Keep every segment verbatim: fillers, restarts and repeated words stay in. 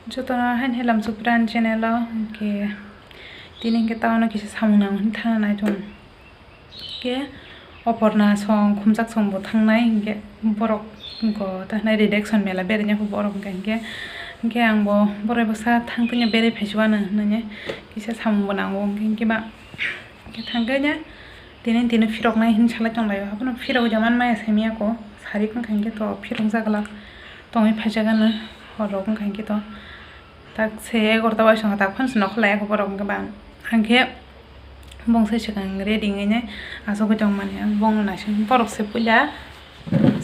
Jotono haini helam Supriyan channel o, hwnkhe tini hwnkhe town o kisa samung nang hwn thana nai tongo. Hwnkhe Oporna song, Khumjak song bo thangnai, hwnkhe borok go thangnai redaction mela beraina khe borok hwnkhe, hwnkhe, hwnkhe ang bo borok bwsa thang tongya berai phaisu ano hwnwi kisa samung bo nango, hwnkhe, hwnkhe ba, hwnkhe thangkhe nya tini, tini phiroknai hwn salai tonglaio, abono phirok ja man maya simi ako, sarik wngkha hwnkhe to phirok jaglak tongwi phaijak ano, horrok wngkha hwnkhe to. Tak se egarota bai songkha, tak phano se nokho lai borok hwnkhe ba. Ang khe bong sai swkang ready wngwi nai asugwi tongmani. Ang bongno naising borok se puila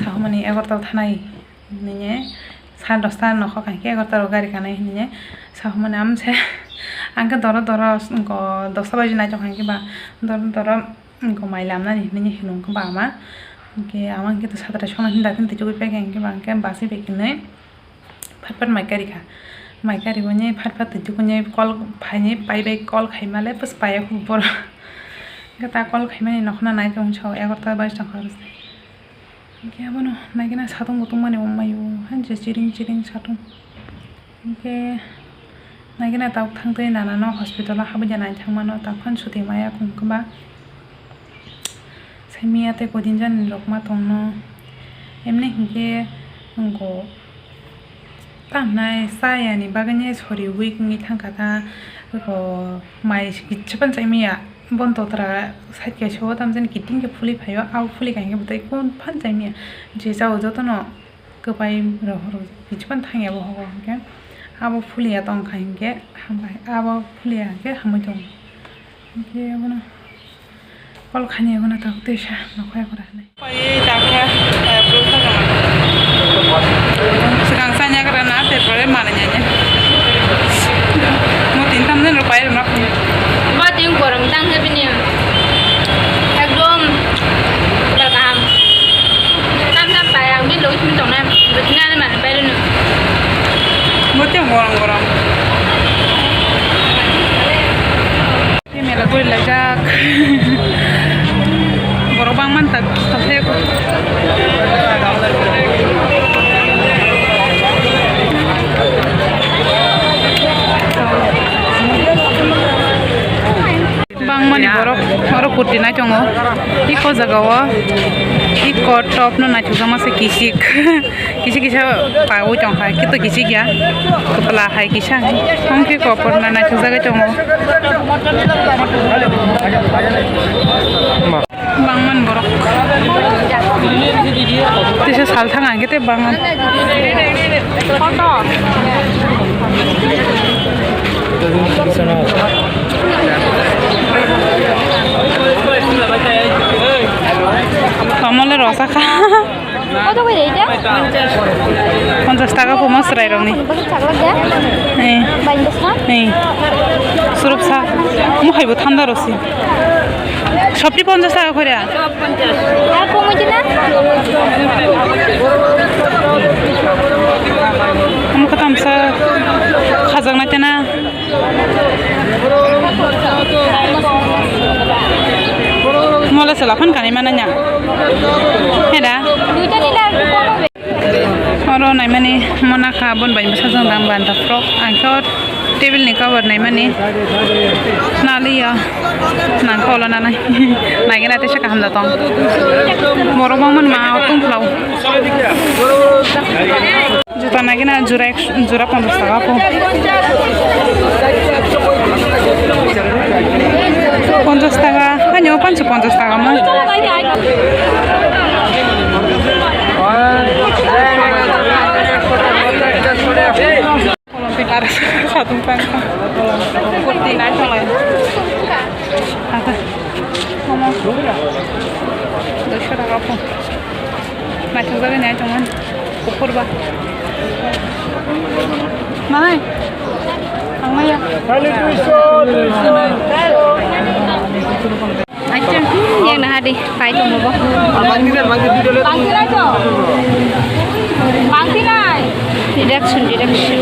sahomani egarota thanai hinwi sa dosta nokho kha hwnkhe egarota rok gari kanai hinwi sahomani. Amo se ang khe doro doro dosta baji naitokha hwnkhe ba doro doro. Wngkha mai lamnani hinwi hinwi wngkha ba ama. Hwnkhe ama hwnkhe to satra songna hinwi dakhilni twichugwi paikha, hwnkhe ba hwnkhe bachwi bai kwnwi phat phat mai karikha. Mai kariwini phat phat twichugwini call phaini pai bai call khaimale bwswk paiya kho borok. Hwnkhe ta call khaimani nokhorno nai tong sao egarota baji tongkha. Hwnkhe abono naikhe na satung bo tongmani bo maio, haino chiring chiring satung. Hwnkhe naikhe na tabuk thangtwi nanano hospital o habwi da nai thangmano, tabuk phano suti maya kung kwba. Simiya tei koi din jani rok ma tongno. Emni hwnkhe wngkho. Tamhnai chayani bagwini sori weak wngwi thangkha ta, eko mai kichipano chaimaya. Bon totra side kaisa o tamjani kiting khe phuli phaio, abo phuli kainwi bwtwi kun phan chaimaya. Je chao jotono kwbai rohor kichipano thangya bo hogo hwnkhe abo phuliya tongkha hwnkhe hambai, abo phuliya hwnkhe hamwi tongo. Hwnkhe abono. Call khainai abono tabuk teisa nokha yakora hinwi. Pai dakha, eh, bro thang. Swkang sanya kara na, terpore mananya nya. Mo tin tam din rok pai rok na. Mo tin gorom tang he bini. Ekdom. Kaham. Tam tam pai ang bin logis min tong na. Betina ne man pai rok. Mo tin gorom gorom. Mela guri laijak. Borok bangmani tak, tak. Bangmani borok, borok kurti nai tongo. Iko jaga o, iko top no naithok jakma se kisik. Kisa kisa paui tongkha, kito kisa ya, kwpla hai kisa, hwnkhe koporna naithokjagwi tongo. Bangmani borok. Tisa salthang ang khe tei bangmani. Tomole rwsa kha. Koto koi de eta? Ponchas taka po mosrai rokni. Kono bwswk chakla de? Eh. Bain bwswk? Eh. Surup sa. Mo haibo thanda rosi. Sopti ponchas taka kore. Ar komoi de na? Omo katam sa khajak na tena. Mole sela phan kanai mana nya. Heda. Duita nila ekko kono be. Oro naimani mona kha bon bai bwsa jang dam banta frok. Ang khe o table ni cover naimani. Naliya. Nang khe olo nanai. Naigena tesa kaham da tong. Borok bangmani ma o tong phlao. Juta naigena jura ek, jura ponchas taka po. Ponchas taka, ani o pancho ponchas taka mo. Kolom pi tar satung tang. Kurti nai tong lai. Ata. Mama. Doisho taka po. Naithok jagwi nai tongmani. Kuphur ba. Nai. Ang maya. Acha, yang nah di, pai tong bo. Bangti nai. Deduction, deduction.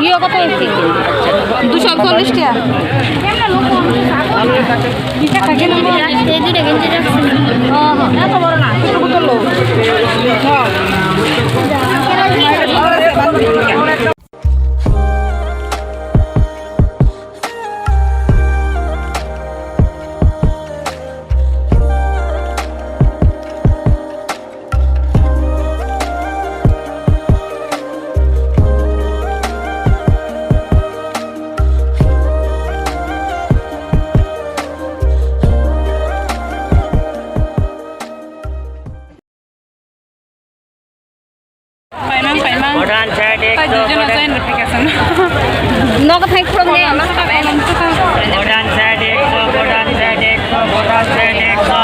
Iyo koto ese? Duiso ekchollish taka. Bisa kage na? Keji de keji de. Oh, Bhutan side ekso, Bhutan. Nogo thai khulum de. Bhutan side ekso, Bhutan side ekso, Bhutan side ekso.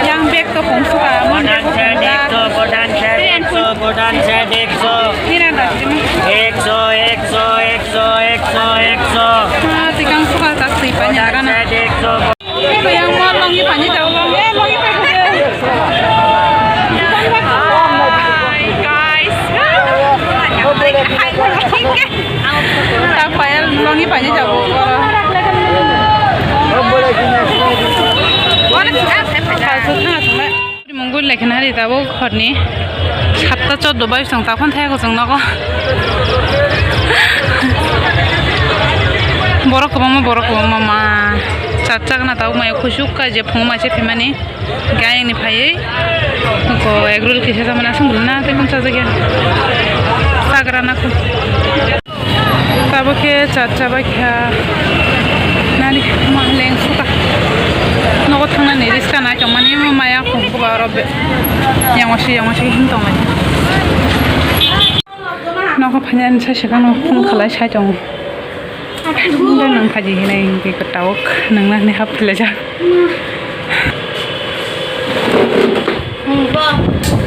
Yang bag to pung suka, mon bag to pung suka. Bhutan side ekso, Bhutan side ekso. Ekso, ekso, ekso, ekso, ekso. Ah, tikang suka tak twi pani agana. Bhutan side ekso. Yang mo longi pani jabo, eh, longi pani jabo. Hi, guys. Tak payal longi pani jabo. Mungkul lekha nari tabuk horni satta choddo bai song takhon thaya ko chwng nogo. Borok kwbangma, borok kwbangma ma. Chat chakna tabuk mai khusuk kai je phung mai se phimani. Gayang ni phaiwi ko egg roll kisa jamani aswk na tei kun chajakya. Chagra na ko. Tabuk khe chat chabai kha. Nari ma leng suka. Nogo thangnani riska nai tongmani maya khum kuba oro be. Yang wasi, yang wasi hin tonglai. Nogo phainani sai swkang phone khalai sai tongo. Hwnkhe nwng phaidi hinwi hwnkhe kwtauk nwngno hinwi hap khlaijak. Hmm, bo,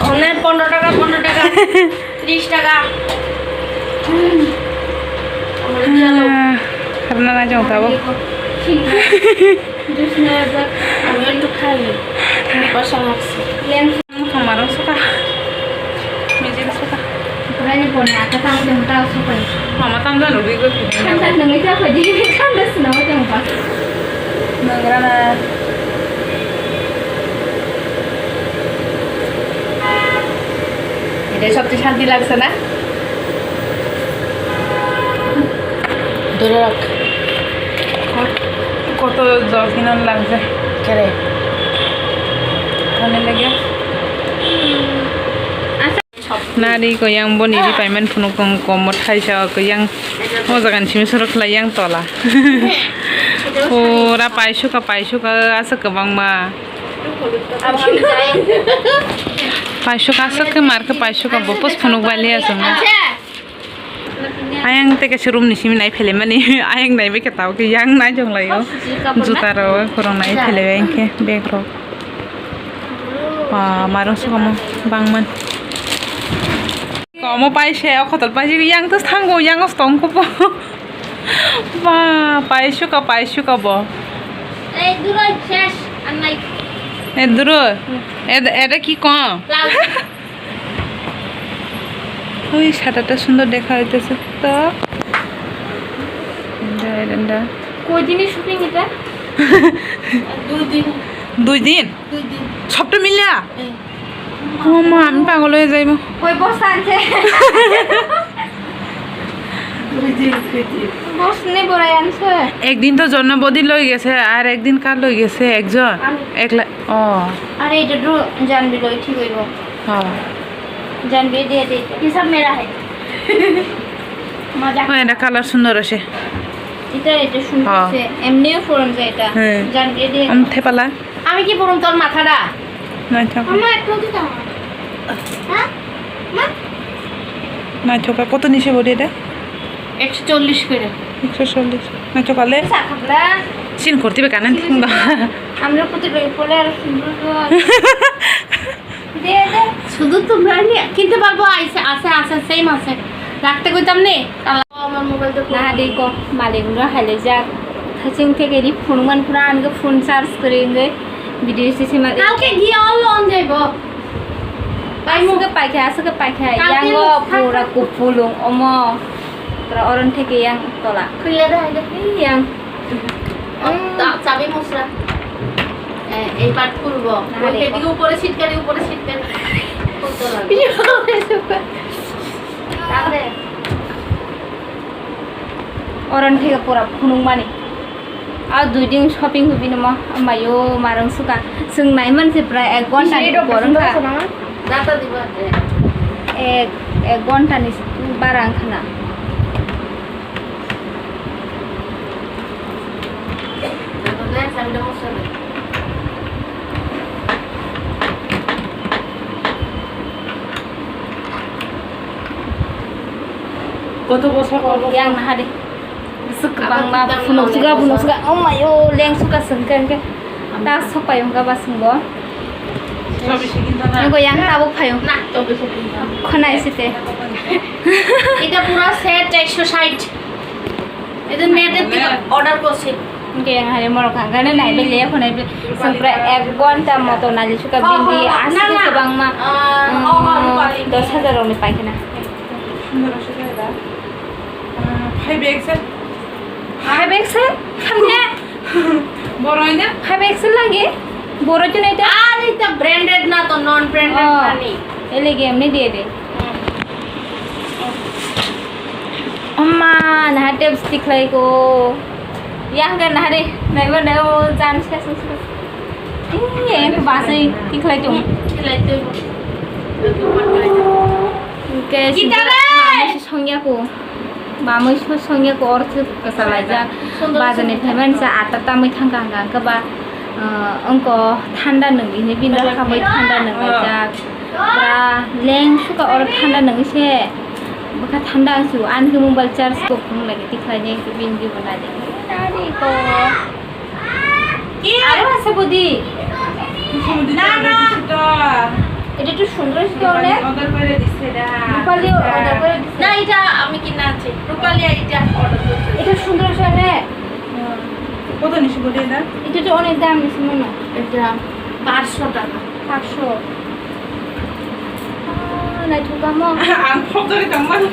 one pondro taka, pondro taka, tris taka. Hmm. Ah, karna na jong tabuk. Juice na jak, ami to khai. Kosong aksi. Lens. Tongmarok suka. Mijil suka. Kurani poni aka tang tong tao suka. Mama tam jano bigwi. Tam jano ngai ta phaji, tam da sina wa tong pa. Nangrana. Ede sobse shanti lagse na? Dorok. Kot-, koto jol kinan lagse. Kere. Kone lege. Nari ko yang boni ri payment phunuk tong komo thaisa ko yang o jaga ni simi sorok khlai yang tola. Pura paisuka, paisuka aswk kwbangma. Paisuka aswk khe mar khe paisuka bo pos phunuk bali aswk. Ayang tei kaisa room ni simi nai phele mani ayang nai bai khe tao khe yang nai jong lai o juta rok khorang nai phele bai khe bag rok. Ba, marung sukamo bangman. Komo pai se, o khotol pai se, yang to thango, yang os tong kupo. Ba, pai suka, pai suka bo. এই দূর হই, শেষ, আর নাই। এ দূর হই। এ, এটা কি কম? লাল। ওই সাদাটা সুন্দর দেখা হইতেছে তো। এটা, এটা, এটা। কয়দিনের শুটিং এটা? দুই দিন। দুই দিন? দুই দিন। সবটা মিলিয়া? হ্যাঁ। ও মা, আমি পাগল হয়ে যাইব। ওই বস্তা আনছে। দুই দিন, দুই দিন। বস নেই বড়াই আনছে। একদিন তো জন্মবদি লই গেছে, আর একদিন কার লই গেছে? একজন? আমি। একলা, ও। আরে, এটা ড্র-, জানবি লই, ঠিক হইব। হ্যাঁ। জানবি দিয়ে দে। ये सब मेरा है। মজা। ও, এটা কালার সুন্দর আছে। এটা, এটা সুন্দর হ্যাঁ। আছে। এমনিও ফোরন যায় এটা। হ্যাঁ। জানবি দিয়ে দে। আম, থেপালা। আমি কি বলুন তোর মাথাটা? নাইথক। আমার একটু দিতে হবে। হ্যাঁ? মা? নাইথক, কত নিছে বডি এটা? একশো চল্লিশ করে। একশো চল্লিশ। নাইথক আলে? চা খাবলা। সিন করতে হবে কানেন ঠিক না। আমরা কত ডই পড়ে আর সুন্দর করে। দে, দে। শুধু তোমরা নিয়ে কিনতে পারবো, আছে, আছে, আছে, সেম আছে। রাখতে কইতাম নে? আমার মোবাইল তো না, দেখো, মালিক গুলো হাইলে যাক। Thaching theke ri phunukman phura ang khe phone charge kwrwi wngwi video se sima. কালকে গিয়ে অল অন যাইব। Aswk khe paikha, aswk khe paikha. Kalte yango pura kupulung omo. Pura oron theke yang tola. Khulle de haide. Yang. চাবি মশলা। এই পার্ট খুলবো। ওই এদিকে উপরে ছিটকানি, উপরে ছিটকানি। খুলতে লাগবে। তারপরে Oron theke pura phunukmani. A dui din shopping hubini mo, amayo marung suka. Chwng naiman se prai ek ghonta ni upor wngkha. Ek, ek ghonta ni bara wngkha na. Kotho bosor kolok. Yang naha de. Bwswk kwbangma phunuksuga, phunuksuga. Oh my, oh, lengsuga swngkhe, hwnkhe. Ta sokpai wngkha ba swngbo. Nokho yang tabuk phaio. Khwnai site. Eta pura set charsho sait. Eta net theke order korchi. Hwnkhe yang hari morok hangkhe nai bai le, khwnai bai. Swngkra ek ghonta moto nai suka bindi, aswk kwbangma, um, dos hajar rokni paikhe na. Sundor ase da. Ah, five X L. Five X L? Hamya? Boro na? Five X L lagi? Boro chunai ta? Are ta branded na to non branded. Oh. Nani? Ele game ni diye de. Hmm. Amma, naha tips tikhlai ko. Yang kan naha de, naiba naiba jan ska sung sung. Ih, yang tu basai tikhlai tu. Tikhlai tu. Hwnkhe kita sungkrak bai! Mamui se songya ko. Mamui se songya ko, oro se kwchalaijak. Sundor bazar ni sundor phaimani se atta tamui thangkha hwnkha hwnkhe ba, uh, wngko thanda nungwi hinwi bini rok khamwi thanda nunglaijak. Pura leng suka oro thanda nungwi se. Bwkha thanda ang su ani khe mobile charge kok phunuk lai khe tikhlai nai bini bibo nai de. Nari ko. Aro ase bodi. না, না। এটা একটু সুন্দর হয়েছে তো অনেক। Rupali order করে দিছে। না, এটা আমি কিনা আছে। রূপালি এটা order করছে। এটা সুন্দর হয়েছে অনেক। কত নিছে বলি এটা? এটা তো অনেক দাম নিছে মনে হয়। এটা পাঁচশো টাকা। পাঁচশো। Ah, naithok tamo. Ang phok jagwi tongmani.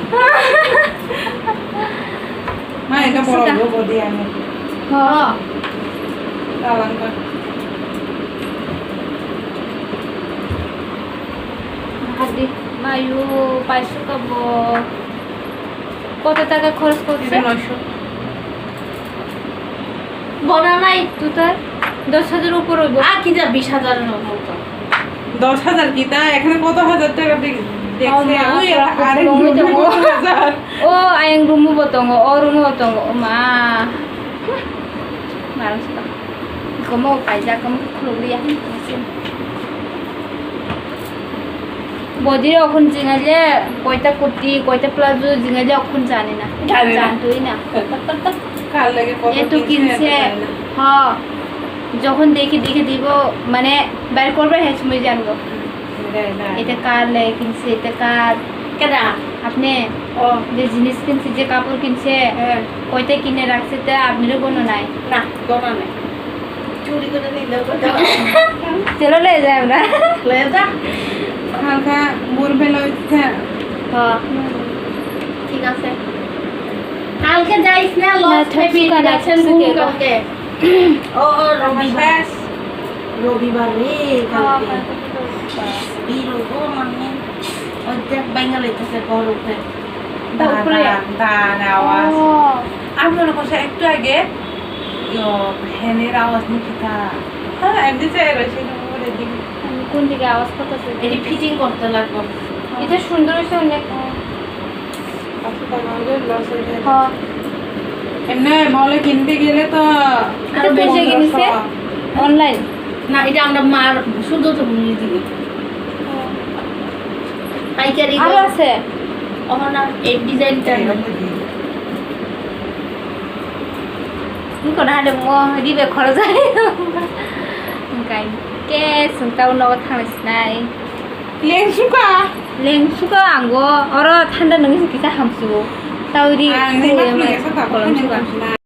Ma, eka borok bo bodi ani. Ho. Talangka. Hadi, mayu, paisuk abo. কত টাকা খরচ করছে? এটা নয়শো। বড় নাই। Total দশ হাজার উপর হইব। আর কি যা বিশ হাজার এর মতো। দশ হাজার কি তা? এখানে কত হাজার টাকা দে-, দেখছে? ও মা, ওই পুরা আরেক পুরা room এ হইতে কত হাজার? ও, আয়ং room ও বতঙ্গ, ও room ও বতঙ্গ, ও মা। Barang suka. Komo paijak, komo khuluk liya. Bodi rok hwn jingaile koita kurti, koita plazo jingaile okhon jani na. Jani na. Jantui na. Kar lage koto. Eto kinse, kinse, jani na. Ha. Jokhon dekhi dekhi dibo, mane, bar korba hai sumui jango. Dai, dai. Eta kar le kinse, eta kar. Keda? Apne. O. Je jinis kinse, je kapor kinse. He. Koita kine rakse te apni ro gono nai. Na, gono nai. চুরি করে নিলেও তো যাওয়া যায়। চলো, লয়ে যাই আমরা। লয়ে যা। কালকে ভোরবেলা উঠে। হ্যাঁ। ঠিক আছে। কালকে যাইস না, না, লস খাবি, থাকছি কালকে, দেখছেন থাকছি ঘুম কালকে। কালকে। ও, ও, রবিবার। শেষ। রবিবার রে, হ্যাঁ, কালকে। কালকে তো রবিবার। ভিড় হবো, মানে, অর্ধেক বেঙ্গালি থেকে ঘর উঠে। তা উপরে? দা, দা, দা, আওয়াজ। ও। আমি মনে করছি একটু আগে, ইয়ো, ফ্যানের আওয়াজ নি কিতা? হ্যাঁ, এমনি চাই রয়েছে, কিন্তু উপরের দিকে। কোন দিকে আওয়াজ করতেছে? এটি ফিটিং করতে লাগবো। এটা সুন্দর হয়েছে অনেক। পাঁচশো টাকা হলে লস হয়ে যায়। হ্যাঁ। এমনি মলে কিনতে গেলে তো আরো এটা কোন বেশি জায়গায় নিছে? অনলাইন। না, এটা আমরা মার শুদ্ধ তো নিয়ে দিবি। পাইকারি আরো গো। আছে? ওহ না, এই ডিজাইনটা না। এরকম দিয়ে। Niko na hade mo ribe khoro jai. Engkai ke sungtao nogo thang sinai. Lengsuka. Lengsuka ango oro thanda nungi kisa hamsu. Tao ri. Ang ni mak nungi sa ta ko lengsuka.